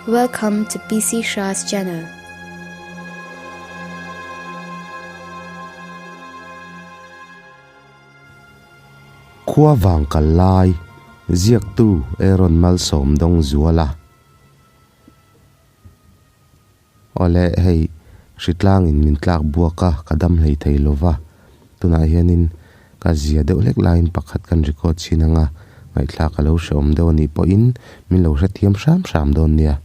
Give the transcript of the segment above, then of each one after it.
Welcome to PC Shah's channel. Khua vang kal lai, ziaktu Aaron Malsawm dawng zual a. Awle, hei hritlangin min tlak buak a, ka dam hlei thei lo va. Tunah hianin ka zia deuh hlek laiin pakhat kan record chhin ang a, ngaihthlak a lo hrehawm deuh a nih pawhin min lo hrethiam hram hram dawn nia.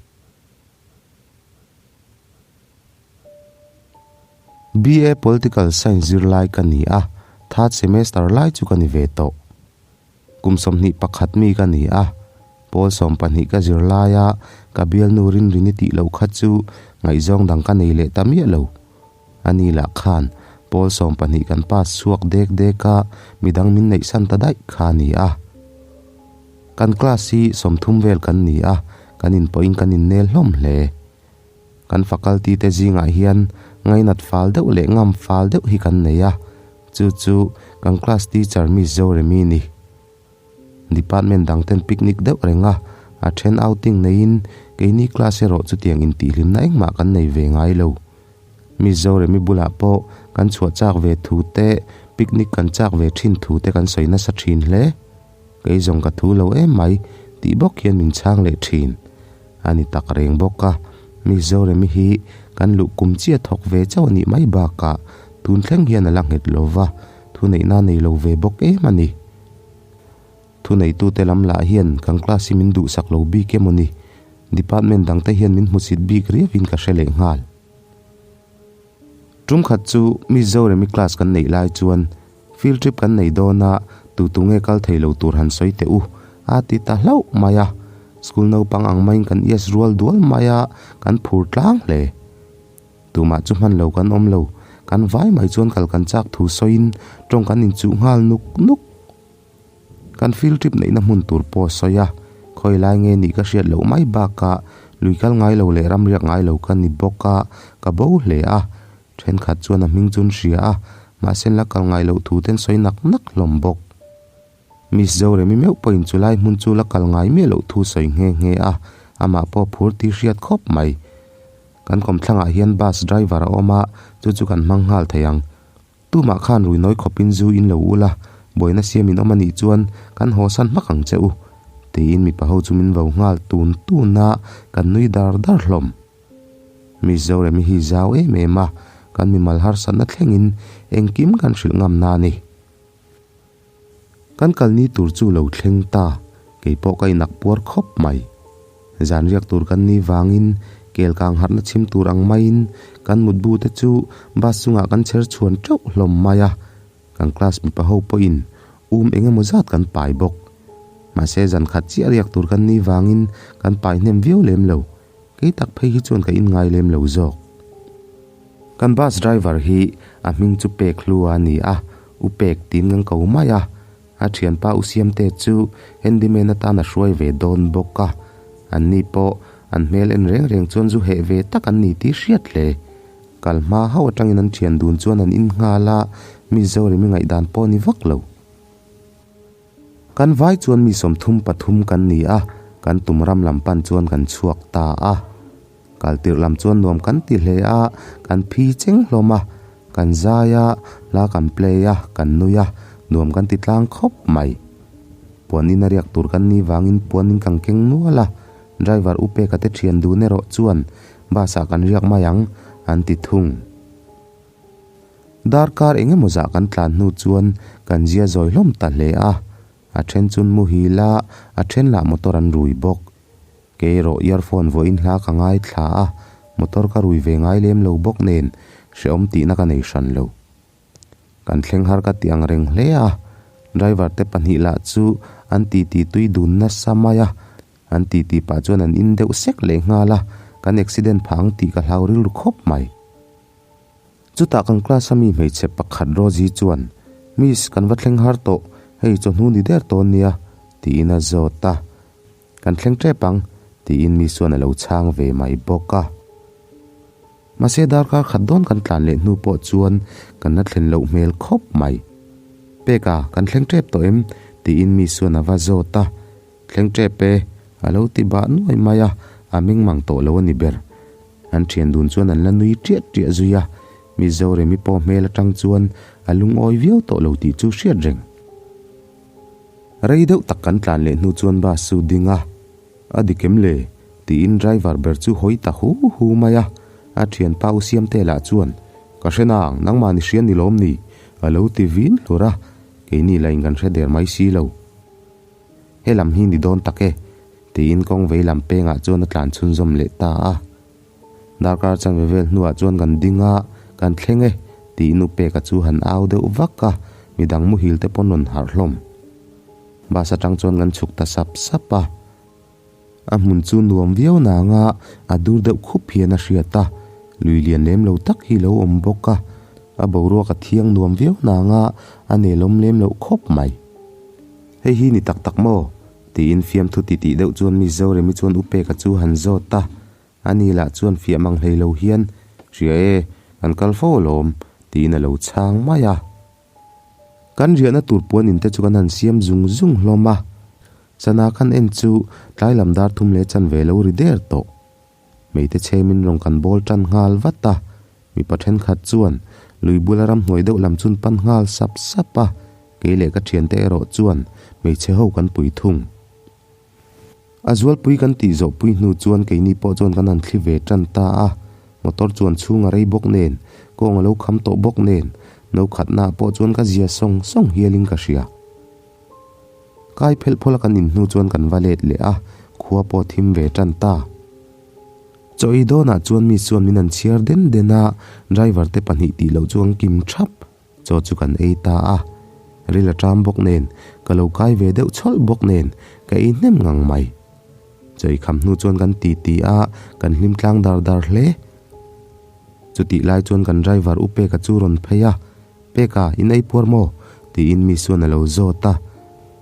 BA Political Science zirlai ka ni a, third semester lai chu ka ni ve tawh. Kum 21 mi ka ni a, pawl 12 ka zir laia ka bialnu rinrin i tih loh kha chu ngaihzawng dang ka nei leh ta miah lo. A ni lah khan pawl 12 kan pass chhuak dek dek a, midang min neihsan ta daih kha a ni a. Kan class hi 30 vel kan ni a, kan inpawhin kan innel hlawm hle. Kan faculty te zingah hian ngainat fal deuh leh ngam fal deuh hi kan nei a, chu chu kan class teacher Miss Zoremi ni. Department dang ten picnic deuh reng a, a then outing neiin keini class erawh chutiang intihhlimna engmah kan nei ve ngai lo. Miss Zoremi bulah pawh kan chhuah chak ve thu te, picnic kan chak ve thin thu te kan sawi nasa thin hle. Kei zawng ka thu lo em mai tih bawk hian min chhang leh thin. A ni tak reng bawk a, Mizorami hi kan luh kum chiah thawk ve chauh a nih mai bakah tun thleng hian a la nghet lo va, thuneihna nei lo ve bawk em a ni. Thuneitute lam lah hian kan class hi min duhsak lo bik emaw ni, department dangte hian min hmusit bik riauin ka hre leh nghal. Tum khat chu Mizorami class kan neih lai chuan Field trip kan nei dawn a, tu tu nge kal thei lo tur han sawi teh u, a ti ta hlauh mai a. School naupang ang maiin kan yes rual dual mai a, kan phur tlang hle. Tumah chu hman lo kan awm lo, kan vai mai chuan kal kan chak thu sawiin tawng kan inchuh nghal nuk nuk. Kan field trip neihna hmun tur pawh a sawi a, khawi lai nge nih ka hriat loh mai bakah lui kal ngai lo leh ram riak ngai lo ka ni bawk a, ka bo hle a. Thenkhat chuan a hming chu an hria a, mahse la kal ngai loh thu ten sawi nak nak hlawm bawk. Miss Zoremi meuh pawhin chu lai hmun chu la kal ngai miah loh thu sawi nghe nghe a, amah pawh phur tih hriat khawp mai. Kan kawmthlangah hian bus driver a awm a, chu chu kan hmang nghal thei ang. Tumah khan rui nawi khawpin zu in lo ul a, buaina siam in awm a nih chuan kan haw san hmak ang che u, tiin mipa ho chu min vo nghal tun tun a, kan nui dar dar hlawm. Mizorami hi zau em em a, kan mimal harsatna thlengin engkim kan hrilh ngam na a ni. Kan kalni tur chu lo thleng ta, kei pawh ka inak puar khawp mai. Zan riak tur kan ni vangin kel kang harhna chhim tur ang maiin kan mutbu te chu bus chungah kan chher chhuan teuh hlawm mai a, kan class mipa ho pawhin um eng emaw zat kan pai bawk. Mahse zan khat chiah riak tur kan ni vangin kan pai hnem viau lem lo. Kei tak phei hi chuan ka inngai lem lo zawk. Kan bus driver hi a hming chu Pek Hlua a ni a, U Pek tiin kan ko mai a. A thianpa U Siamte chu handyman atan a hruai ve dawn bawk a. An ni pawh an hmel en reng reng chuan zu heh ve tak an ni tih hriat hle. Kal hma hauh atangin an thian dun chuan an innghal a, mi Zoremi ngaihdan pawh a ni vak lo. Kan vai chuan mi 33 kan ni a, kan tum ram lam pan chuan kan chhuak ta a. Kal tirh lam chuan nuam kan ti hle a, kan phi cheng hlawm a, kan zai a, hla kan play a, kan nui a, nuam kan ti tlang khawp mai. Puan in a riak tur kan ni vangin puan in kan keng nual a, driver u Peka te thian dun erawh chuan bus ah kan riak mai ang an ti thung. Darkar eng emaw zah kan tlan hnu chuan kan zia zawi hlawm ta hle a, a then chun muhil a, a then lah motor an rui bawk. Kei erawh earphone vawiin hla ka ngaithla a, motor ka rui ve ngai lem lo bawk nen hrehawm tihna ka nei hran lo. Kan thleng har ka ti ang reng hle a, driver te pahnih lah chu an titi tui dun nasa mai a, an titi pah chuan an in deuh sek leh nghal a, kan accident phah ang tih ka hlau rilru khawp mai. Chutah kan class a mi hmeichhe pakhat Rosie chuan, Miss, kan va thleng har tawh, hei chawhnu ni der tawn nia, tiin a zawt a. Kan thleng tep ang, tiin Miss chuan a lo chhang ve mai bawk a. Mahse darkar khat dawn kan tlan leh hnu pawh chuan kan la thlen loh hmel khawp mai. Peka, kan thleng tep tawh em? tiin Miss chuan a va zawt a. Thleng tep e, a lo ti bah nuai mai a. A meng mang tawh lo a ni ber. An thian dun chuan an la nui tiah tiah zui a, Mizoremi pawh hmel atang chuan a lungawi viau tawh lo tih chu hriat reng. Rei deuh tak kan tlan leh hnu chuan bus chu ding a, A dik em le? tiin driver ber chu hawi ta hu hu mai a, a thianpa U Siamte lah chuan, Ka hre nang, nangmah ni hria ni lawm ni? a lo ti vin hlur a, keini lah in kan hre der mai si lo. He lam hi ni dawn tak e, tiin kawng vei lam pengah chuan a tlan chhunzawm leh ta a. Darkar chanve vel hnuah chuan kan ding a, kan thleng e, tiin U Peka chu han au deuh vak a, midang muhil te pawn rawn harh hlawm. Bus atang chuan kan chhuk ta sap sap a. A hmun chu nuam viau nanga a dur deuh khup hian a hriat a, lui lian lem lo tak hi lo awm bawk a, a boruak a thiang nuam viau nanga a nelawm lem loh khawp mai. Hei hi ni tak tak maw? tiin fiamthu titih deuh chuan Miss Zoremi chuan U Peka chu han zawt a, ani lah chuan fiah mang hlei lo hian, Hria e, kan kal fo alawm, tiin a lo chhang mai a. Kan riahna tur puan in te chu kan han siam zung zung hlawm a, sana khan en chu tlai lam dar thum leh chanve lo ri der tawh. Hmeite chhemin rawn kan bawl tan nghal vat a, mipa thenkhat chuan lui bula ramhnuai deuh lam chun pan nghal sap sap a, kei leh ka thiante erawh chuan hmeichhe ho kan pui thung. A zualpui kan tih zawhpui hnu chuan keini pawh chuan kan han thli ve tan ta a, motor chuan chhung a rei bawk nen, kawng a lo kham tawh bawk nen, no khatnaah pawh chuan ka zia sawng sawng hialin ka hria. Kai phelh phawla kan in hnu chuan kan va let leh a, khua pawh thim ve tan ta. Chaw ei dawnah chuan mi chuan min an chhiar den den a, driver te pahnih tih loh chu an kim thap. Chaw chu kan ei ta a, ril a ṭam bawk nen, ka lo kai ve deuh chhawlh bawk nen, ka ei hnem ngang mai. Chaw ei kham hnu chuan kan titi a, kan hlim tlang dar dar hle. Chutih lai chuan kan driver U Peka chu rawn phei a, Peka, in ei puar maw? tiin mi chuan a lo zawt a.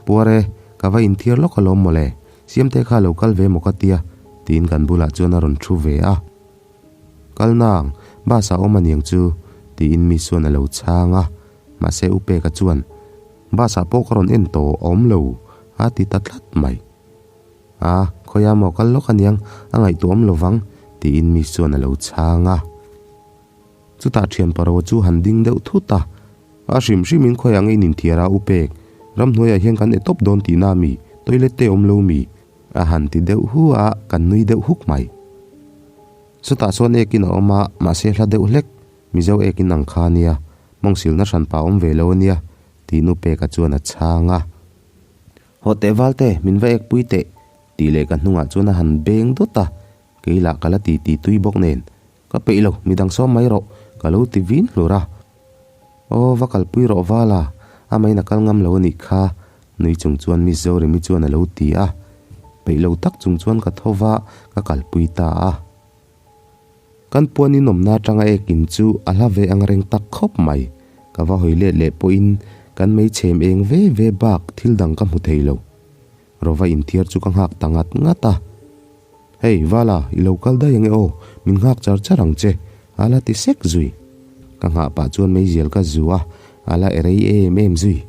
Puar e, ka va inthiar lawk alawm mawle, Siamte kha a lo kal ve maw ka tia, tiin kan bulah chuan a rawn thu ve a. Kal nang, bus ah awm aniang chu, tiin mi chuan a lo chhang a. Mahse U Peka chuan, Bus ah pawh ka rawn en tawh a awm lo, a ti ta tlat mai. A, khawiah maw kal lawk aniang, a ngaihtuah awm lovang, tiin mi chuan a lo chhang a. Chutah thian paro chu han ding deuh thut a, A hrim hrim in khawiah nge in inthiar a U Pek, ramhnuaiah hian kan e tawp dawn tihna mi, toilet te awm lo mi? A han ti deuh hu a, kan nui deuh huk mai. Chutah chuan ekin a awm a, mahse hla deuh hlek, Mizo ekin ang kha ania, mawngsilna hranpa awm ve lo ania, tih nu Peka chuan a chhang a. Haw teh Valte, min va ekpui teh, tih leh ka hnungah chuan a han beng dawt a, kei lah ka la ti ti tui bawk nen, Ka peih lo, midang sawm mai rawh, ka lo ti vin hlur a. Aw, va kalpui rawh Vala, amahin a kal ngam lo a nih kha, nui chung chuan Miss Zoremi chuan a lo ti a. Peih lo tak chung chuan ka tho va, ka kalpui ta a. Kan puan inawmna atanga ek in chu a hla ve ang reng tak khawp mai. Ka va hawi let leh pawhin kan meichhem eng ve ve bak thil dang ka hmu thei lo. Rova inthiar chu ka nghak ta ngat ngat a. Hei, Vala, i lo kal daih ange aw, min nghak char char ang che, a la ti sek zui. Ka nghah pah chuan meizial ka zu a, a la erei em em zui.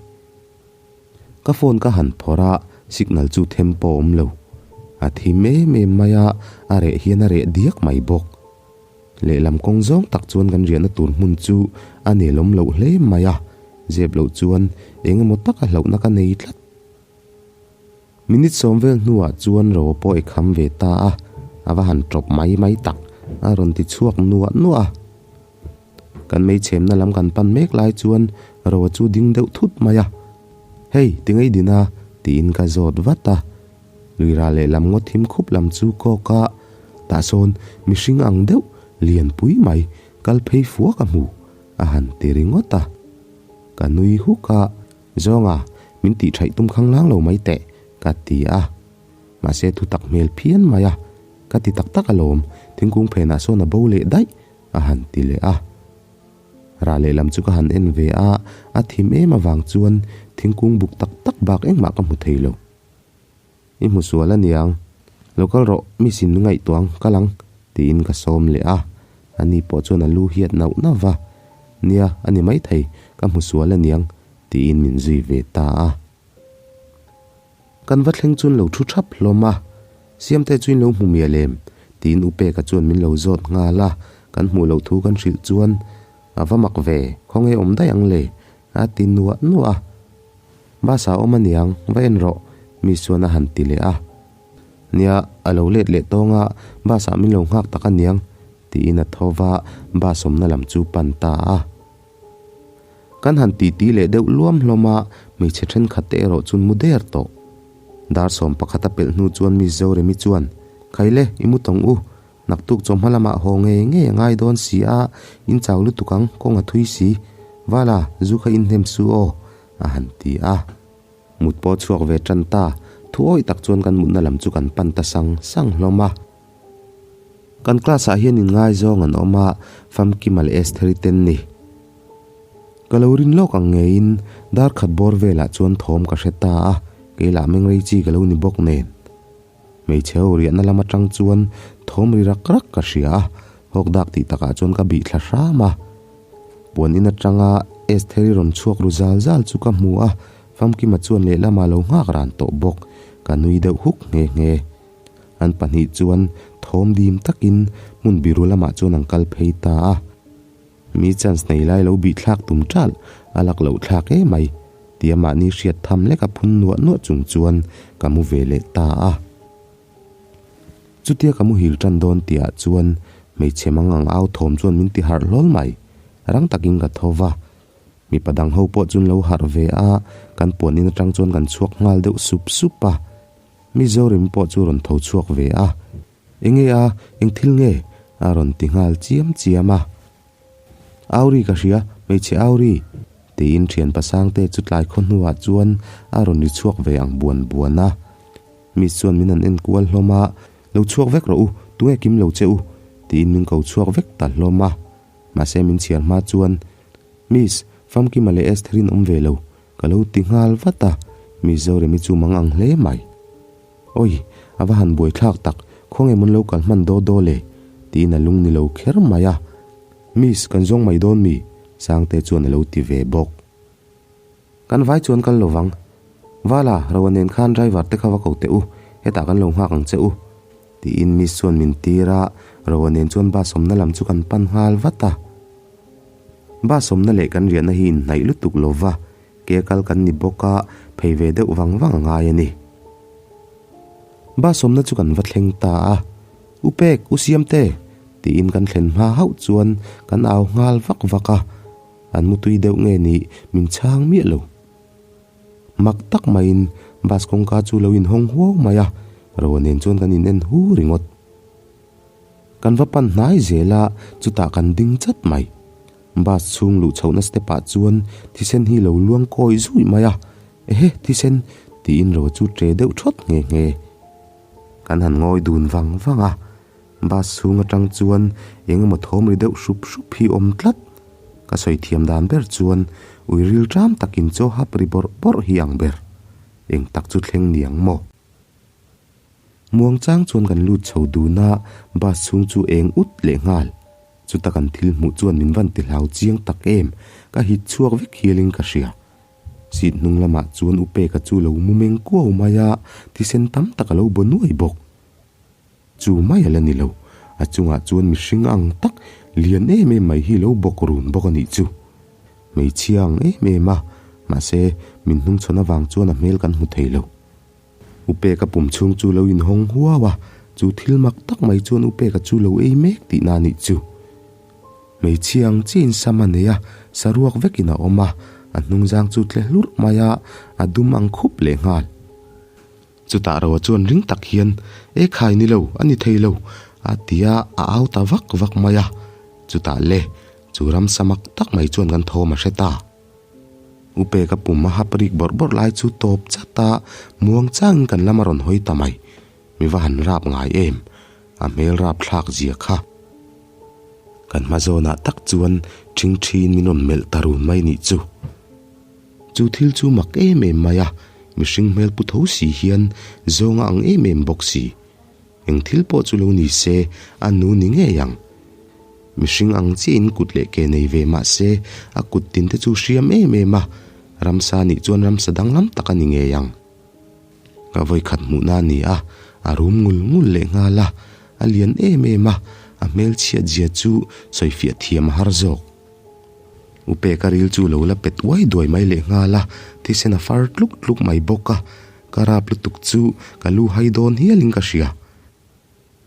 Ka phone ka han phawrh a, signal chu them pawh awm lo. A thim em em mai a, a reh hian a reh diak mai bawk. Lehlam kawng zawng tak chuan kan riahna tur hmun chu a nelawm loh hle mai a, zep loh chuan eng emaw taka hlauhna ka nei tlat. Minute sawm vel hnuah chuan ro pawh i kham ve ta a, a va han tawp mai mai tak, a rawn ti chhuak nuah nuah a. Kan meichhemna lam kan pan mek lai chuan ro chu ding deuh thut mai a, Hei, ti ngei din a, tiin ka zawt vat a. Luira lehlam ngaw thim khup lam chu kawk a, tah sawn mihring ang deuh lian pui mai kal phei fua ka hmu, a han ti ringawt a. Ka nui huk a. Zawnga, min tih thaih tum khang lang lo mai teh, ka ti a. Mahse thu tak hmel phian mai a, ka ti tak tak alawm, thingkung phenah sawn a bo leh daih, a han ti leh a. Rah lehlam chu ka han en ve a, a thim em avang chuan thingkung buk tak tak bak engmah ka hmu thei lo. I hmu sual aniang, lo kal rawh, miss in ngaihtuah ang, kal ang, tiin ka sawm leh a. Ani pawh chuan a lu hiat nauh nauh va, Nia, a ni maithei, ka hmu sual aniang, tiin min zui ve ta a. Kan va thleng chuan lo thu thap hlawm a, Siamte chu in lo hmu mial em? Tiin U Peka chuan min lo zawt nghal a, kan hmuh loh thu kan hrilh chuan, A va mak ve, khawnge awm daih ang le? a ti nuah nuah a. Bus ah awm aniang, va en rawh, Miss chuan a han ti leh a. Nia, a lo let leh tawng a, bus ah min lo nghak tak aniang, tiin a tho va, bus awmna lam chu pan ta a. Kan han titi leh deuh luam hlawm a, hmeichhe thenkhat te erawh chun mu der tawh. Dar 11 a pelh hnu chuan Miss Zoremi chuan, Khaile, i mu tawng u, naktuk chawhma lamah haw ngei ngei a ngai dawn si a, in chau lutuk ang, kawng a thui si. Vala, zu kha inhnem su aw, a han ti a. Mut pawh chhuak ve tan ta, thu awih tak chuan kan mutna lam chu kan pan ta sang sang hlawm a. Kan class ah hian inngaizawng an awm a, Famkima leh Estheri ten ni. Ka lo rin lawk ang ngeiin dar khat bawr velah chuan thawm ka hre ta a, kei lah mengrei chi ka lo ni bawk nen. Hmeichhe ho riahna lam atang chuan thawm ri rak rak ka hria a, hawk dak tih takah chuan ka bih thla hram a. Puan in atanga Estheri rawn chhuak ru zal zal chu ka hmu a, Famkima chuan lehlamah lo nghak ran tawh bawk, ka nui deuh huk nghe nghe. An pahnih chuan thawm dim takin hmun biru lamah chuan an kal phei ta a. Mi chance nei lai lo bih thlak tum ṭalh a lak loh thlak e mai tia mahni hriat tham lek a phun nuah nuah chung chuan ka mu ve leh ta a. Chutia ka muhil ṭan dawn tihah chuan hmeichhe mang ang au thawm chuan min ti harh hlawl mai. Rang takin ka tho va. Mipa dang ho pawh chuan lo harh ve a, kan puan in aṭang chuan kan chhuak nghal deuh sup sup a. Mizoram pawh chu rawn tho chhuak ve a, Enge a, eng thil nge? a rawn ti nghal chiam chiam a. Auri ka hria, hmeichhe Auri! tiin thian pasangte chu tlai khaw hnuah chuan a rawn ri chhuak ve ang buan buan a. Miss chuan min han en kual hlawm a, Lo chhuak vek rawh u, tunge kim lo che u? tiin min ko chhuak vek ta hlawm a. Mahse min chhiar hma chuan, Miss, Famkima leh Estherin awm ve lo, Ka lo ti nghal vat a, Mizoremi chu mang ang hle mai. Awi, a va han buaithlak tak, khawnge mun lo kal hman daw daw le? tiin a lung ni lo kher mai a. Miss, kan zawng mai dawn mi? Sangte chuan a lo ti ve bawk. Kan vai chuan kal lovang. Vala, Roa nen khan driver te kha va ko teh u, hetah kan lo nghak ang che u. Tiin Miss chuan min tir a, Roa nen chuan bus awmna lam chu kan pan nghal vat a. Bus awmna leh kan riahna hi inhnaih lutuk lo va, ke kal kan ni bawk a, phei ve deuh vang vang a ngai a ni. Bus awmna chu kan va thleng ta a, U Pek, U Siamte! tiin kan thlen hma hauh chuan kan au nghal vak vak a, an mutui deuh nge nih min chhang miah lo. Mak tak maiin bus kawngka chu lo inhawng huau mai a, Roa nen chuan kan in en hu ringawt. Kan va pan hnai zel a, chutah kan ding chat mai. Bus chhung luh chhohna step ah chuan thisen hi lo luang kawi zui mai a, Ehe, thisen! tiin ro chu tre deuh thawt nghe nghe. Kan han ngawi dun vang vang a, bus chhung atang chuan eng emaw thawm ri deuh hrup hrup hi awm tlat. Ka sawi thiam dan ber chuan ui ril ṭam takin chaw hap ri bawrh bawrh hi ang ber. Eng tak chu thleng niang maw? Muangchang chuan kan lut chho dun a, bus chhung chu eng ut leh nghal. Chuta kan thil hmuh chuan min van ti hlau chiang tak em, ka hit chhuak vek hialin ka hria. Seat hnung lamah chuan U Peka chu lo mu meng kuau mai a, thisen tam tak a lo baw nuai bawk. Chu mai a la ni lo, a chungah chuan mihring ang tak lian em em mai hi lo bawk run bawk a nih chu. Hmeichhia ang em em a, mahse min hnungchhawn avang chuan a hmel kan hmu thei lo. U Peka pum chhung chu lo inhawng huau a, chu thil mak tak mai chuan U Peka chu lo ei mek tihna a nih chu. Hmeichhia ang chiahin sam a nei a, saruak vekin a awm a, a hnungzang chu tle hlurh mai a, a dum ang khup leh nghal. Chutah Roa chuan ring tak hian, E khai ni lo, a ni thei lo, a ti a, a au ta vak vak mai a. Chutah le, chu ramsa mak tak mai chuan kan thawm a hre ta. U Peka pum a hap rik bawrh bawrh lai chu tawp chat a, muang changin kan lam a rawn hawi ta mai. Mi va han rap ngai em? A hmel rap thlak zia kha. Kan hma zawnah tak chuan ṭhing ṭhiin min rawn melh ta run mai nih chu. Chu thil chu mak em em mai a, mihring hmel pu tho si hian zawnga ang em em bawk si. Eng thil pawh chu lo ni se, a nu ni ngei ang. Mihring ang chiahin kut leh ke nei ve mah se, a kut tin te chu hriam em em a, ramsa nih chuan ramsa danglam tak a ni ngei ang. Ka vawikhat hmuhna a ni a, a rum ngul ngul leh nghal a. A lian em em a, a hmelchhiat zia chu sawifiah thiam a har zawk. U Peka ril chu lo la pet uai duai mai lehnghal a, thisen a far tluk tluk mai bawk a, ka rap lutuk chu ka lu hai dawn hialin ka hria.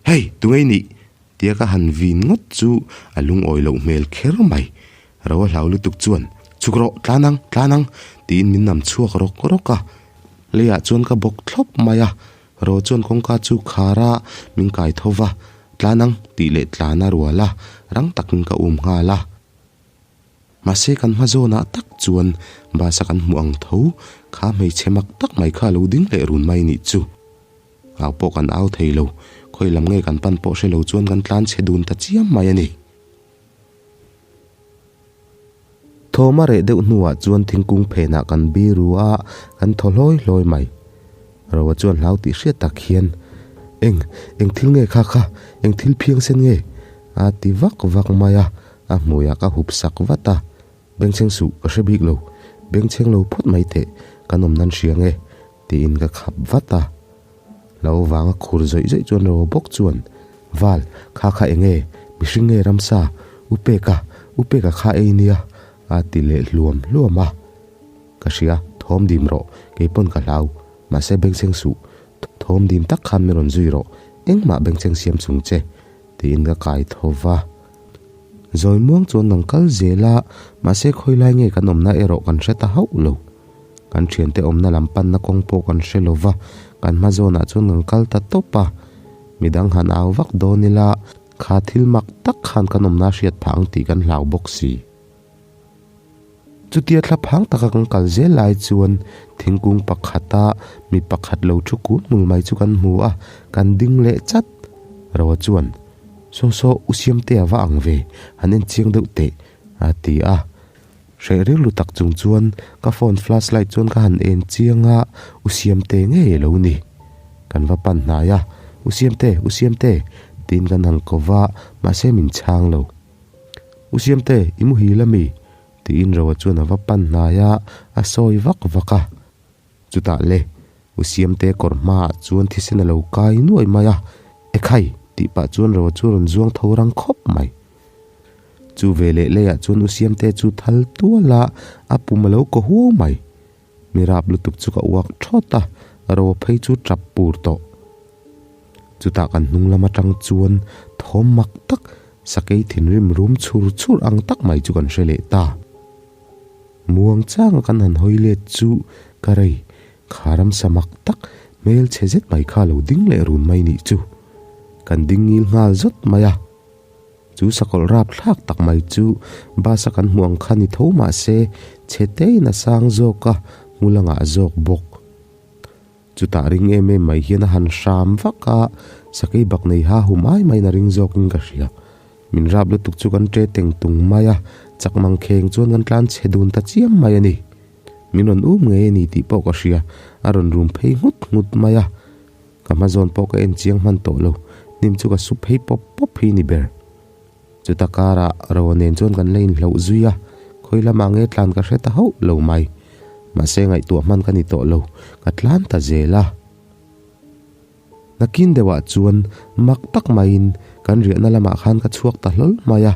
Hei, tunge i nih? tia ka han vin ngawt chu a lungawi loh hmel kher mai. Ro a hlau lutuk chuan, Chhuk rawh, tlan ang, tlan ang, tiin min nam chhuak rawk rawk a. Leiah chuan ka bawk thlawp mai a, Ro chuan kawngka chu khar a, min kai tho va, Tlan ang, tih leh tlan a rual a, rang takin ka um nghal a. Mahse kan hma zawnah tak chuan bus a kan hmuh ang tho, kha hmeichhe mak tak mai kha a lo ding leh run mai nih chu. Au pawh kan au thei lo, khawi lam nge kan pan pawh hre lo chuan kan tlan chhe dun ta chiam mai a ni. Thawm a reh deuh hnuah chuan thingkung phenah kan biru a, kan thaw hlawi hlawi mai. Roa chuan hlau tih hriat tak hian, Eng, eng thil nge kha kha, eng thil phiangsen nge? a ti vak vak mai a, a hmuiah ka hup sak vat a. Bengchheng suh, ka hre bik lo, bengchheng lo phawt mai teh, kan awm nan hria nge? tiin ka khap vat a. Lo vanga khur zawih zawih chuan Roa bawk chuan, Val, kha kha eng nge? Mihring nge ramsa? U Peka, U Peka kha ei nia, a ti leh hluam hluam a. Ka hria, thawm dim rawh, kei pawn ka hlau, mahse bengchheng suh, thawm dim tak khan min rawn zui rawh, engmah bengchheng siam chung che, tiin ka kai tho va. Zawi muang chuan kan kal zel a, mahse khawi lai nge kan awmna erawh kan hre ta hauh lo. Kan thiante awmna lam panna kawng pawh kan hre lo va, kan hma zawnah chuan kan kal ta tawp a. Midang han au vak dawn ila, kha thil mak tak khan kan awmna hriat phah ang tih kan hlau bawk si. Chutia thla phang taka kan kal zel lai chuan thingkung pakhata mi pakhat lo thu kun hmul mai chu kan hmu a, kan ding leh chat. Roa chuan, Saw saw, u Siamtea va ang ve, han en chiang deuh teh, a ti a. Hreh rilru tak chung chuan ka phone flashlight chuan ka han en chiang a, u Siamte ngei a lo ni. Kan va pan hnai a, U Siamte, u Siamte, tiin kan han ko va, mahse min chhang lo. U Siamte, i muhil a mi? Tiin Roa chuan a va pan hnai a, a sawi vak vak a. Chutah le, U Siamte kawr hmaah chuan thisen a lo kai nuai mai a, Ekhai! tih pah chuan Roa chu a rawn zuang tho rang khawp mai. Chu veleh leiah chuan U Siamte chu thal tual a, a pum a lo kaw huau mai. Mi rap lutuk chu ka uak thawt a, Roa phei chu tap pur tawh. Chutah kan hnung lam atang chuan thawm mak tak, sakei thinrim rum chhur chhur ang tak mai chu kan hre leh ta. Muang changa kan han hawi let chu ka rei, kha ramsa mak tak, hmel chhe zet mai kha lo ding leh run mai nih chu. Kan ding ngil nghal zawt mai a. Chu sakawlh rap thlak tak mai chu bus a kan hmuh ang kha ni tho mah se, chhe tein a sang zawk a, hmul a ngah zawk bawk. Chutah ring em em mai hian a han hram vak a, sakei bak nei ha hum ai maiin a ring zawkin ka hria. Min rap lutuk chu kan ṭe teng tung mai a, chak mang kheng chuan kan tlan chhe dun ta chiam mai a ni. Min rawn um ngei a ni tih pawh ka hria, a rawn rum phei nghut nghut mai a. Ka hma zawn pawh ka en chiang hman tawh lo, hnim chu ka su phei pawp pawp hi ni ber. Chuta karah Roa nen chuan kan la inhloh zui a, khawi lamah nge tlan ka hre ta hauh lo mai. Mahse ngaihtuah hman ka ni tawh lo, ka tlan ta zel a. Nakin deuhah chuan mak tak maiin kan riahna lamah khan ka chhuak ta hlawl mai a,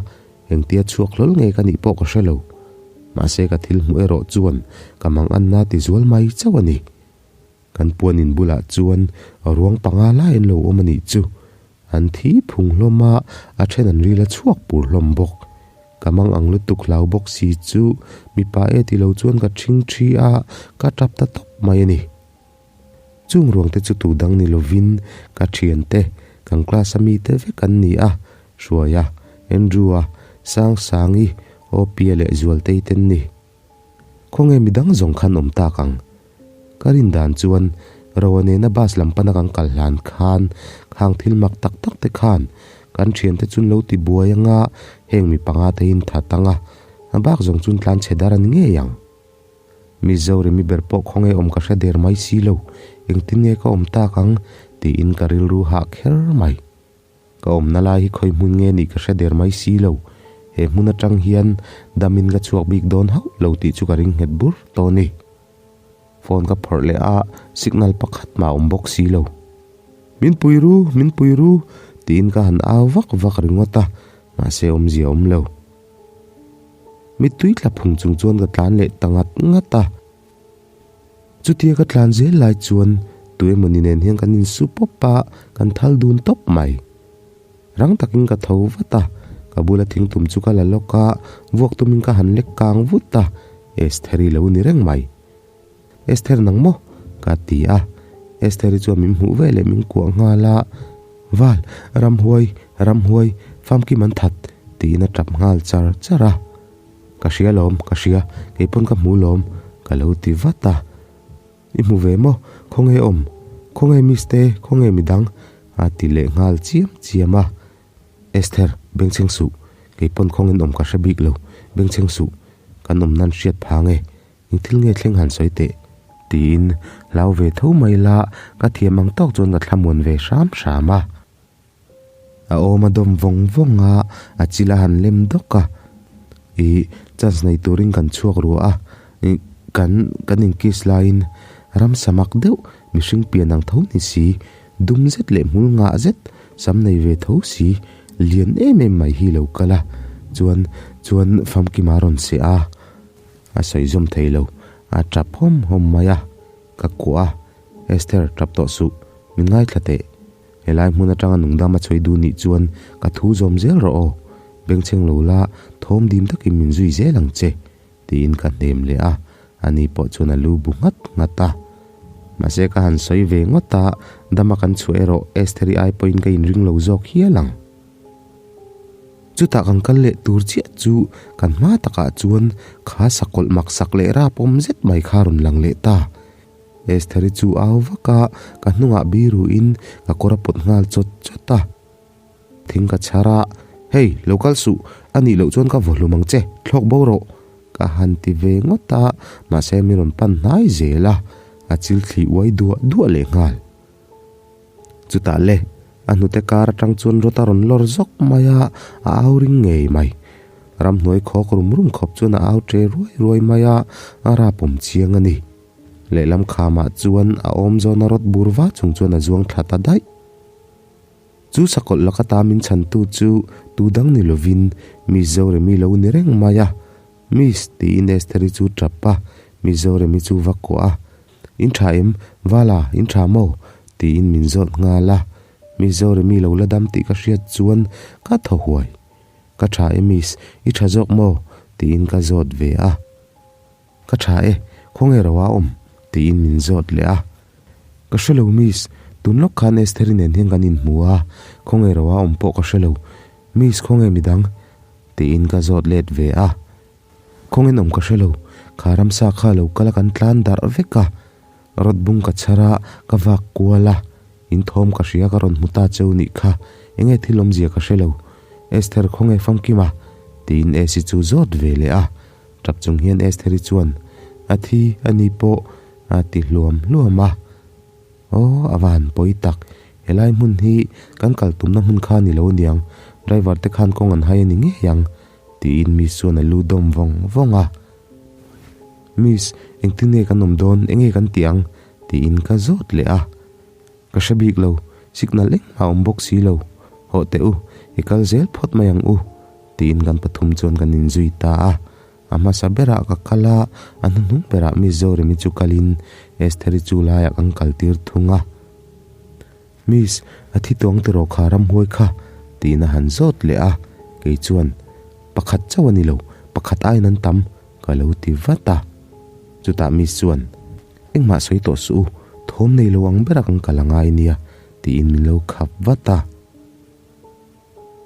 engtia chhuak hlawl nge ka nih pawh ka hre lo. Mahse ka thil hmuh erawh chuan ka manganna ti zual mai chauh a ni. Kan puanin bulah chuan ruang panga lai an lo awm a nih chu. An thi phung hlawm a, a then an ril a chhuak pur hlawm bawk. Ka mang ang lutuk hlau bawk si chu mipa e ti lo chuan ka thing thi a, ka tap ta tawp mai a ni. Chung ruang te chu tu dang ni lovin ka thiante, kan class a mite vek an ni a, Hruaia, Andrew-a, Sangsangi, Opia leh Zualtei te an ni. Khawnge midang zawng khan awm tak ang? Ka rin dan chuan Roa nena bus lam pana kan kal hlan khan khang thil mak tak tak te khan kan thiante chun lo ti buai anga heng mi panga te in that anga a bak zawng chun tlan chhe dar a ni ngei ang. Mizoram mi ber pawh khawnge awm ka hre der mai si lo, engtin nge ka awm tak ang tiin ka rilru hah kher mai. Ka awmna lai hi khawi hmun nge nih ka hre der mai si lo. He hmun atang hian damin ka chhuak bik dawn hauh lo tih chu ka ring nghet bur tawh a ni. Phone ka phawrh leh a, signal pakhat mah a awm bawk si lo. Min pui ru, min pui ru! Tiin ka han au vak vak ringawt a, mahse awmzia a awm lo. Mittui tla phung chung chuan ka tlan leh ta ngat ngat a. Chutia ka tlan zel lai chuan tu emawni nen hian kan insu pawp a, kan thal dun tawp mai. Rang takin ka tho vat a, ka bula thingtum chu ka la lawk a, vuak tumin ka han lek kang vut a, Estheri lo ni reng mai. Esther nang maw? ka ti a, Estheri chuan min hmuh veleh min kuah nghal a, Val, ramhuai, ramhuai, famkim an that, tiin a tap nghal char char a. Ka hria lawm, ka hria, kei pawn ka hmu lawm, ka lo ti vat a. I hmu ve maw? Khawnge awm? Khawnge Miste? Khawnge midang? a ti leh nghal chiam chiam a. Esther, bengchheng suh, kei pawn khawngin awm ka hre bik lo, bengchheng suh, kan awm nan hriat phang e, eng thil nge thleng han sawi teh? Tiin hlau ve tho mai la, ka thiam ang tawk chuan ka thlamuan ve hram hram a. A awm a dawm vawng vawng a, a chil a han lem dawk a. Ih, chance nei turin kan chhuak ruah a, ih, kan, kan inkiss laiin ramsa mak deuh, mihring pian ang tho ni si, dum zet leh hmul ngah zet, sam nei ve tho si, lian em em mai hi lo kal a, chuan, chuan famkima rawn seh a, a sawi zawm thei lo, a tap hawm hawm mai a, ka kuah a, Esther, tap tawh suh, min ngaithla teh. Helai hmun atanga nungdam a chhawi duh nih chuan ka thu zawm zel rawh aw, bengchheng lo la thawm dim takin min zui zel ang che, tiin ka hnem leh a, ani pawh chuan a lu bu nghat nghat a. Mahse ka han sawi ve ngawt a, dama kan chhuah erawh Estheri ai pawhin ka inring lo zawk hial ang. Chutah kan kal leh tur chiah chu kan hma takah chuan kha sakawlh maksak leh rapawm zet mai kha rawn lang leh ta. Estheri chu au vak a, ka hnungah biruin ka kawr a pawt nghal chawt chawt a. Thing ka chhar a, Hey, lo kal suh, a nih loh chuan ka vaw hlum ang che, thlawk bo rawh, ka han ti ve ngawt a, mahse mi rawn pan hnai zel a, a chil thli uai duah duah leh nghal. Chutah le, a hnute kar atang chuan rawt a rawn lawr zawk mai a, a au ring ngei mai. Ramhnuai khawk rum rum khawp chuan a au ṭe ruai ruai mai a, a rapawm chiang a ni. Lehlam khamah chuan a awm zawn a rawt bur va chung chuan a zuang thla ta daih. Chu sakawlh laka ta min chhantu chu tu dang ni lovin Miss Zoremi lo ni reng mai a. Miss tiin Estheri chu tap a, Miss Zoremi chu va kuah a. In tha em? Vala, in tha maw? tiin min zawt nghal a. Miss Zoremi lo la dam tih ka hriat chuan ka thaw huai. Ka tha e Miss, i tha zawk maw? tiin ka zawt ve a. Ka tha e, khawnge ro a awm? tiin min zawt leh a. Ka hre lo miss, tun lawk khan Estheri nen hian kan inhmu a, khawnge ro a awm pawh ka hre lo. Miss khawnge midang? tiin ka zawt let ve a. Khawngen awm ka hre lo, kha ramsa kha lo kal a kan tlan darh vek a. Rawt bung ka chhar a, ka vak kual a, in thawm ka hria ka rawn hmu ta cheu nih kha, enge thil awmzia ka hre lo. Esther khawnge famkim a? tiin Esi chu zawt ve leh a. Tap chung hian Estheri chuan, A thi a ni pawh a ti hluam hluam a. Aw, a va han pawi tak, helai hmun hi kan kal tumna hmun kha a ni lo aniang, driver te khan kawng an hai a ni ngei ang, tiin Miss chuan a lu dawm vawng vawng a. Miss, engtin nge kan awm dawn, enge kan tih ang? tiin ka zawt leh a. Ka hre bik lo, signal engmah a awm bawk si lo. Hawh teh u, i kal zel phawt mai ang u, tiin kan pathum chuan kan inzui ta a. A hmasa berah ka kal a, a hnuhnung berah Miss Zoremi chu kalin Estheri chu laiah kan kaltir thung a. Miss, a thi tuang tiraw kha ramhuai kha? tiin a han zawt leh a. Kei chuan, Pakhat chauh a ni lo, pakhat aiin an tam, ka lo ti vat a. Chutah Miss chuan, Engmah sawi tawh suh u, thawm nei lo ang bera kan kal a ngai nia, tiin min lo khap vat a.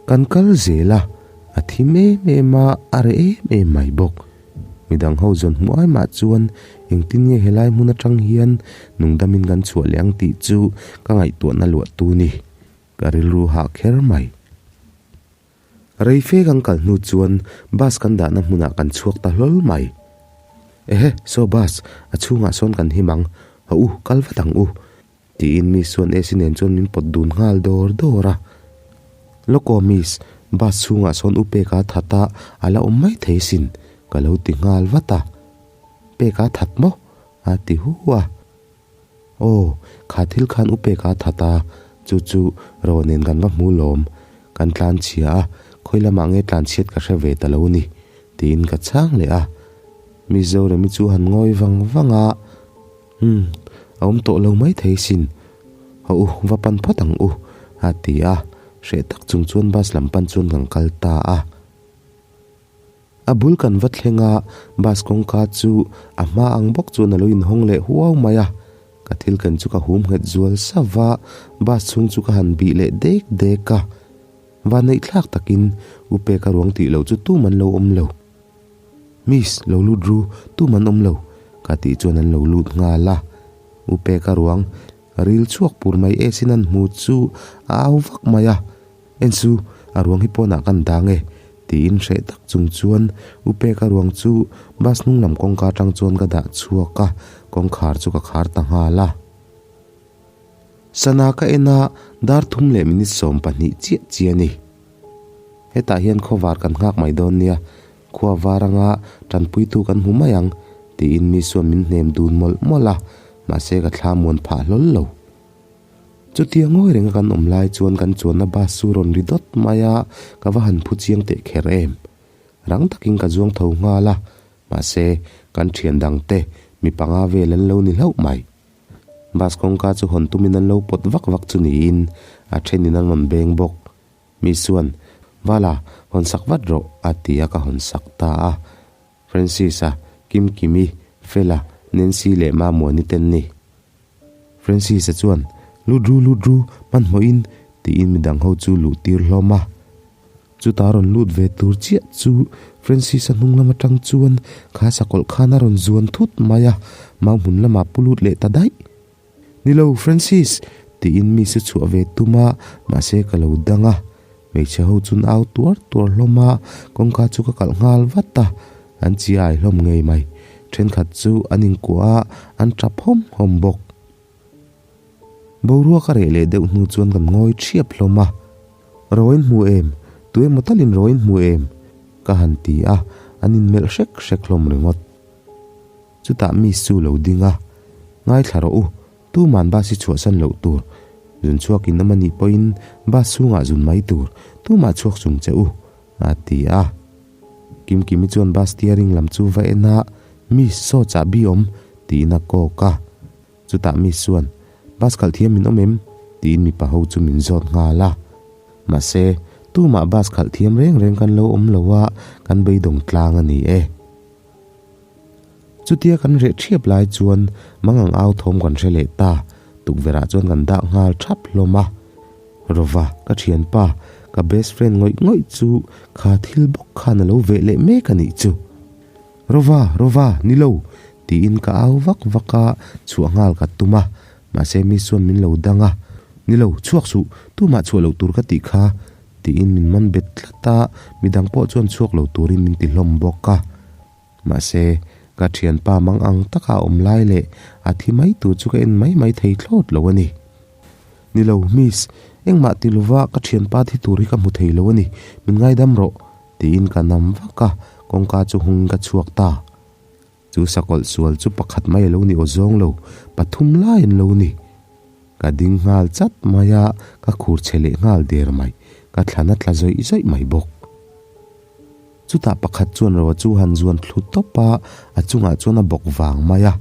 Kan kal zel a, a thim em em a, a reh em em mai bawk. Midang ho zawn hmuh ai mah chuan engtin nge helai hmun atang hian nungdamin kan chhuah leh ang tih chu ka ngaihtuahna luah tu ni. Ka rilru hah kher mai. Rei fe kan kal hnu chuan bus kan dahna hmunah kan chhuak ta hlawl mai. Ehe, saw bus, a chhungah sawn kan him ang, haw u, kal vat ang u, tiin Miss chuan Esi nen chuan min pawt dun nghal dawr dawr a. Lawk aw Miss, bus chhungah sawn u Peka that a, a la awm mai thei sin, ka lo ti nghal vat a. Peka that maw? a ti hu a. Aw, kha thil khan u Peka that a, Chu chu Ro nen kan va hmu lawm. Kan tlan chhia a, khawi lamah nge tlan chhiat ka hre ve ta lo ni, tiin ka chhang leh a. Mizorami chu han ngawi vang vang a, Umm, a awm tawh lo mai thei sin. Haw u, va pan phawt ang u, a ti a. Hreh tak chung chuan bus lam pan chuan kan kal ta a. A bul kan va thleng a, bus kawngka chu a hma ang bawk chuan a lo inhawng leh huau mai a. Ka thil ken chu ka hum nghet zual sauh va, bus chhung chu ka han bih leh dek dek a. Vanneih thlak takin U Peka ruang tih loh chu tum an lo awm lo. Miss, lo lut ru, tum an awm lo, ka tih chuan an lo lut nghal a. U Peka ruang ril chhuak pur mai e sin an hmu chu a au vak mai a. En su, a ruang hi pawnah kan dang e, tiin hreh tak chung chuan U Peka ruang chu bus hnung lam kawngka atang chuan ka dah chhuak a, kawngkhar chu ka khar ta nghal a. Sana ka en a, dar thum leh minute 12 chiah chiah a ni. Hetah hian khawvar kan nghak mai dawn nia, khua var anga tanpuitu kan hmu mai ang, tiin mi chuan min hnem dun mawlh mawlh a, mahse ka thla muan phah hlawl lo. Chutia ngawi renga kan awm lai chuan kan chuanna bus chu rawn ri dawt mai a, ka va han phu chiang teh kher em. Rang takin ka zuang tho nghal a, mahse kan thian dang te mi panga vel an lo ni hlauh mai. Bus kawngka chu hawn tumin an lo pawt vak vak chu niin a thenin an rawn beng bawk. Mi chuan, Vala, hawn sak vat rawh, a ti a ka hawn sak ta a. Francis-a, Kimkimi, Fela, Nancy leh Mamuani ten ni. Francis-a chuan, Lut ru, lut ru, hmanhmawhin, tiin midang ho chu luh tir hlawm a. Chuta rawn lut ve tur chiah chu Francis-a hnung lam atang chuan kha sakawlh khan a rawn zuan thut mai a, mau hmun lamah pu lut leh ta daih. Ni lo, Francis! tiin mi su chhuah ve tum a, mahse ka lo dang a. Hmeichhe ho chun au tuar tuar hlawm a, kawngka chu ka kalh nghal vat a, an chi ai hlawm ngei mai. Thenkhat chu an inkuah a, an tap hawm hawm bawk. Boruak a reh leh deuh hnu chuan kan ngawi thiap hlawm a, Rawiin hmu em? Tu emaw talin rawiin hmu em? ka han ti a, an inmelh hrek hrek hlawm ringawt. Chutah miss chu lo ding a, Ngaithla rawh u, Tuman bus hi chhuahsan loh tur, zun chhuak in awm a nih pawhin bus chhungah zun mai tur, tumah chhuak chung che u, a ti a. Kimkimi chuan bus steering lam chu va en a, Miss, saw chahbi awm, tiin a kawk a. Chutah Miss chuan, Bus khalh thiam min awm em? tiin mipa ho chu min zawt nghal a. Mahse, tumah bus khalh thiam reng reng kan lo awm lo a, kan beidawng tlang a ni e. Chutia kan reh thiap lai chuan mangang au thawm kan hre leh ta, tukverhah chuan kan dah nghal thap hlawm a. Rova, ka thianpa, ka best friend ngawih ngawih chu kha thil bawk khan a lo veh leh mek a nih chu. Rova, Rova, ni lo! tiin ka au vak vak a, chhuah nghal ka tum a, mahse mi chuan min lo dang a, Ni lo, chhuak suh, tumah chhuah loh tur ka tih kha, tiin min man bet tlat a, midang pawh chuan chhuak lo turin min ti hlawm bawk a. Mahse, ka thianpa mang ang taka a awm lai leh a thi mai tur chu ka en mai mai thei thlawt lo a ni. Ni lo, Miss, engmah ti lova ka thianpa thi tur hi ka hmu thei lo a ni, min ngaidam rawh, tiin ka nam vak a, kawngka chu hungin ka chhuak ta. Chu sakawlh sual chu pakhat mai a lo ni aw zawng lo, pathum lai an lo ni. Ka ding nghal chat mai a, ka khur chhe leh nghal der mai, ka thlan a tla zawih zawih mai bawk. Chutah pakhat chuan Roa chu han zuan thlu tawp a, a chungah chuan a bawk vang mai a.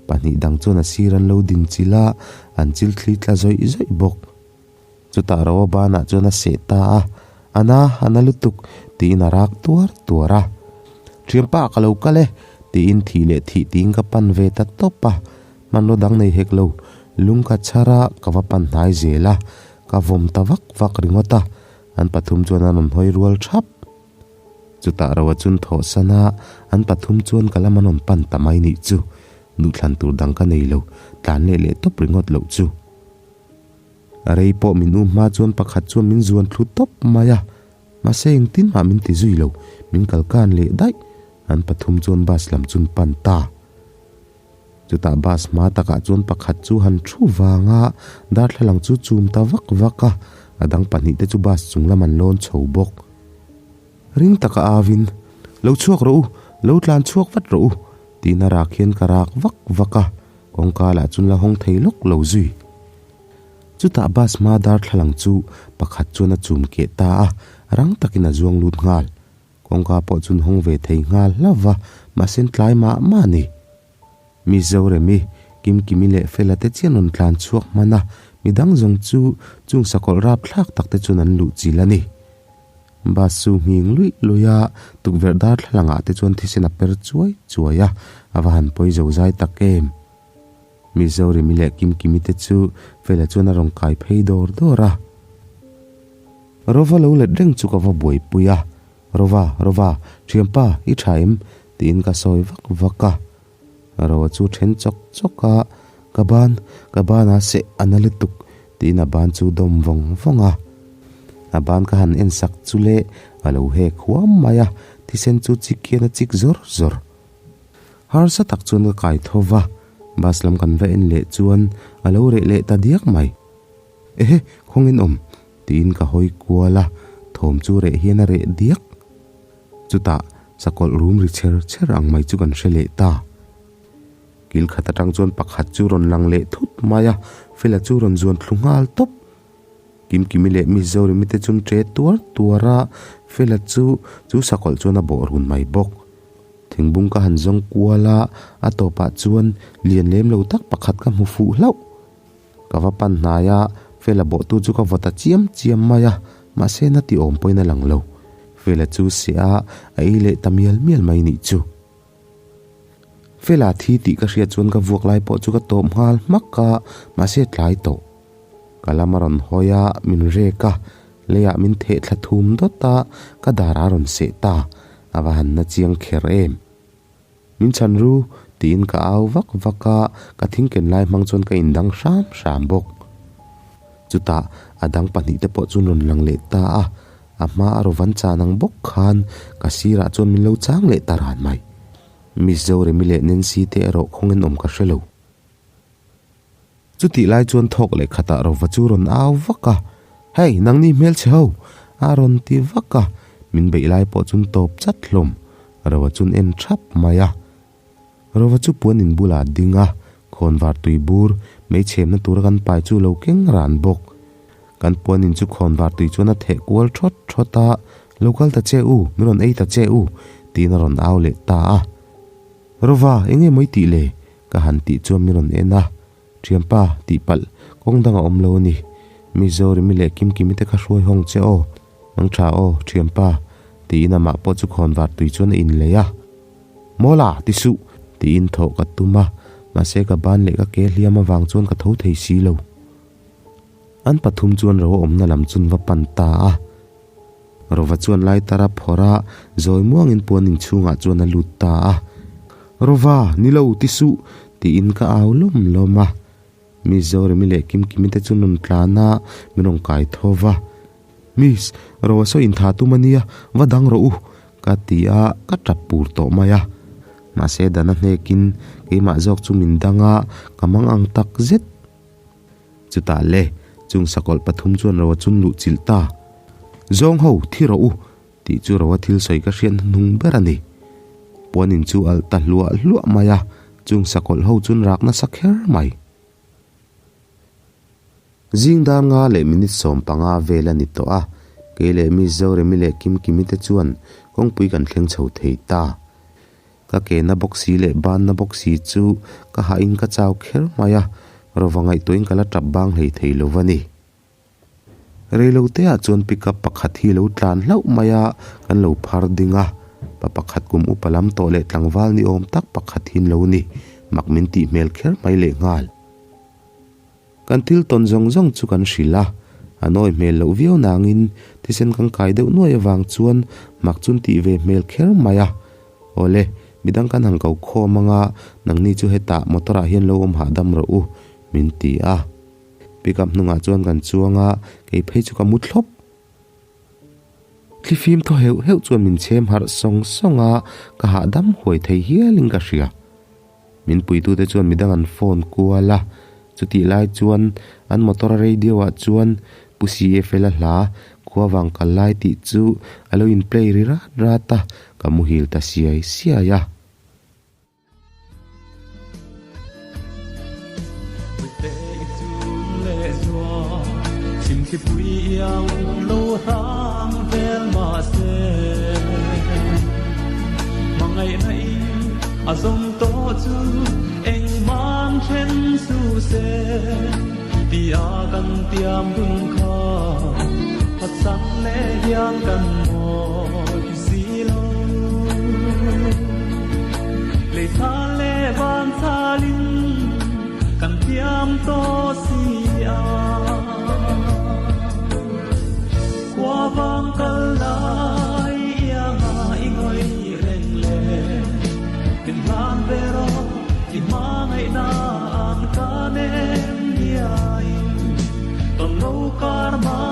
Pahnih dang chuan a sir an lo din chilh a, an chil thli tla zawih zawih bawk. Chutah Roa banah chuan a seh ta a, A na, a na lutuk, tiin a rak tuar tuar a. Thianpa ka lo kal e, tiin thih leh thih tiin ka pan ve ta tawp a. Hmanraw dang nei hek lo, lung ka chhar a, ka va pan hnai zel a, ka vawm ta vak vak ringawt a. An pathum chuan an rawn hawi rual thap. Chutah Roa chun thawh san a, an pathum chuan ka lam an rawn pan ta mai nih chu. Duhthlan tur dang ka nei lo, tlan leh leh tawp ringawt loh chu. A rei pawh min um hma chuan pakhat chuan min zuan thlu tawp mai a, mahse engtin mah min ti zui lo, min kal kan leh daih. An pathum chuan bus lam chun pan ta. Chutah bus hma takah chuan pakhat chu han thu vang a, darthlalang chu chum ta vak vak a, a dang pahnihte chu bus chung lam an lawn chho bawk. Ring taka avin, Lo chhuak rawh u, lo tlan chhuak vat rawh u, tiin a rak hian ka rak vak vak a, kawngka lah chun la hawng thei lawk lo zui. Chutah bus hma darthlalang chu pakhat chuan a chum keh ta a, rang takin a zuang lut nghal. Kawngka pawh chun hawng ve thei nghal hlauh va, mahse tlai mah mah a ni. Mi Zoremi, Kimkimi leh Fela te chian rawn tlan chhuak hman a, midang zawng chu chung sakawlh rap thlak tak te chuan an luh chil a ni. Bus chu nghing luih luih a, tukverh darthlalang ah te chuan thisen a per chuai chuai a, a va han pawi zo zai tak em. Mi Zoremi leh Kimkimi te chu Fela chuan a rawn kai phei dawr dawr a. Rova lo let reng chu ka va buaipui a, Rova, Rova, thianpa, i tha em? tiin ka sawi vak vak a. Rova chu then chawk chawk a, Ka ban, ka banah seh a na lutuk, tiin a ban chu dawm vawng vawng a. A ban ka han en sak chu le, a lo hek huam mai a, thisen chu chik hian a chik zawr zawr. Harsa tak chuan ka kai tho va, bus lam kan va en leh chuan a lo reh leh ta diak mai. Ehe, khawngin awm, tiin ka hawi kual a, thawm chu reh hian a reh diak. Chutah sakawlh rum ri chher chher ang mai chu kan hre leh ta. Kil khat atang chuan pakhat chu rawn lang leh thut mai a, Fela chu rawn zuan thlu nghal tawp. Kimkimi leh Miss Zorimi te chun ṭe tuar tuar a, Fela chu chu sakawlh chuan a bawh run mai bawk. Thingbung ka han zawng kual a, a tawpah chuan lian lem lo tak pakhat ka hmu fuh hlauh. Ka va pan hnai a, Fela bawhtu chu ka vaw ta chiam chiam mai a, mahse na ti awm pawhin a lang lo. Fela chu seh a, a ei leh ta mial mial mai nih chu. Fela thi tih ka hriat chuan ka vuak lai pawh chu ka tawp nghal hmak a, mahse tlai tawh. Ka lam a rawn hawi a, min rek a, leiah min theh thla thum dawt a, ka dar a rawn seh ta, a va han na chiang kher em. Min chhan ru, tiin ka au vak vak a, ka thingken lai hmang chuan ka indang hram hram bawk. Chutah a dang pahnihte pawh chu rawn lang leh ta a, a hma a rawvan chan ang bawk khan ka sirah chuan min lo chang leh ta ran mai. Miss Zoremi leh Nancy te erawh khawngin awm ka hre lo. Chutih lai chuan thawk leh khatah Rova chu rawn au vak a, Hey, nangni hmelchhe ho! a rawn ti vak a, min beih lai pawh chuan tawp chat hlawm. Rova chuan en thap mai a. Rova chu puan in bulah a ding a, khawnvar tui bur, mei chhemna tura kan pai chu lo keng ran bawk. Kan puan in chu khawnvar tui chuan a theh kual thawt thawt a, Lo kal ta che u, min rawn ei ta che u, tiin a rawn au leh ta a. Rova, eng nge mawi tih le? Ka han tih chuan min rawn en a, Thianpa, tih palh, kawng dang a awm lo a ni. Mizorimi leh Kimkimi te kha hruai hawng che aw, mang tha aw, thianpa, tiin amah pawh chu khawnvar tui chuan a inlei a. Mawla, ti suh, tiin thawh ka tum a, mahse ka ban leh ka ke hliam avang chuan ka tho thei si lo. An pathum chuan ro awmna lam chun va pan ta a. Rova chuan lai tara phawrh a, zawi muangin puan inchhungah chuan a lut ta a. Rova, ni lo, ti suh, tiin ka au lawm lawm a. Miss Zoremi leh Kimkimi te chu rawn tlan a, min rawn kai tho va. Miss, Rova saw intha tum a nia, va dang rawh u, ka ti a, ka tap pur tawh mai a. Mahse dana hnekin keimah zawk chu min dang a, ka mang ang tak zet. Chutah le, chung sakawlh pathum chuan Roa chun luh chilh ta. Zawng ho, thi rawh u, tih chu Roa thil sawi ka hriat hnuhnung ber a ni. Puanin chu alh ta hluah hluah mai a, chung sakawlh ho chun rak nasa kher mai. Zing dar nga leh minute 15 vel a ni tawh a, kei leh Miss Zoremi leh Kimkimi te chuan kawngpui kan thleng chho thei ta. Ka ke na bawk si leh ban na bawk si chu ka hah in ka chau kher mai a, rova ngaihtuahin ka la tap bang hlei thei lo va ni. Reilote ah chuan pickup pakhat hi lo tlan hlauh mai a, kan lo phar ding a, pa pakhat kum upa lam tawh leh tlangval ni awm tak pakhat hi an lo ni, mak min tih hmel kher mai leh nghal. Kan thil tawn zawng zawng chu kan hrilh a, a nawi hmel loh viau nangin thisen kan kai deuh nuai avang chuan mak chun tih ve hmel kher mai a. Awle, midang kan han ko khawm anga nangni chu hetah motor ah hian lo awm hahdam rawh u, min ti a. Pickup hnungah chuan kan chuang a, kei phei chu ka mu thlawp. Thlifim thaw heuh heuh chuan min chhem harh sawng sawng a, ka hahdam huai thei hialin ka hria. Min puitute chuan midang an phone kual a, chutih lai chuan an motor a radio ah chuan Pu CFL a hla Khuavang kal lai tih chu a lo in play ri rat rat a, ka muhil ta siai siai a. Thlipui iang lo hrang vel mahse hmangaihna in a zawm tawh chu engmah then su se tia kan tiam dun kha phatsan leh hian kan mawi si lo. Lei thal leh van thalin kan tiam tawh si a. Khua vang kal lai ianga i ngawi reng le. Min hlan ve rawh i hmangaihna an ka nem diain. Tawn lo kar ma.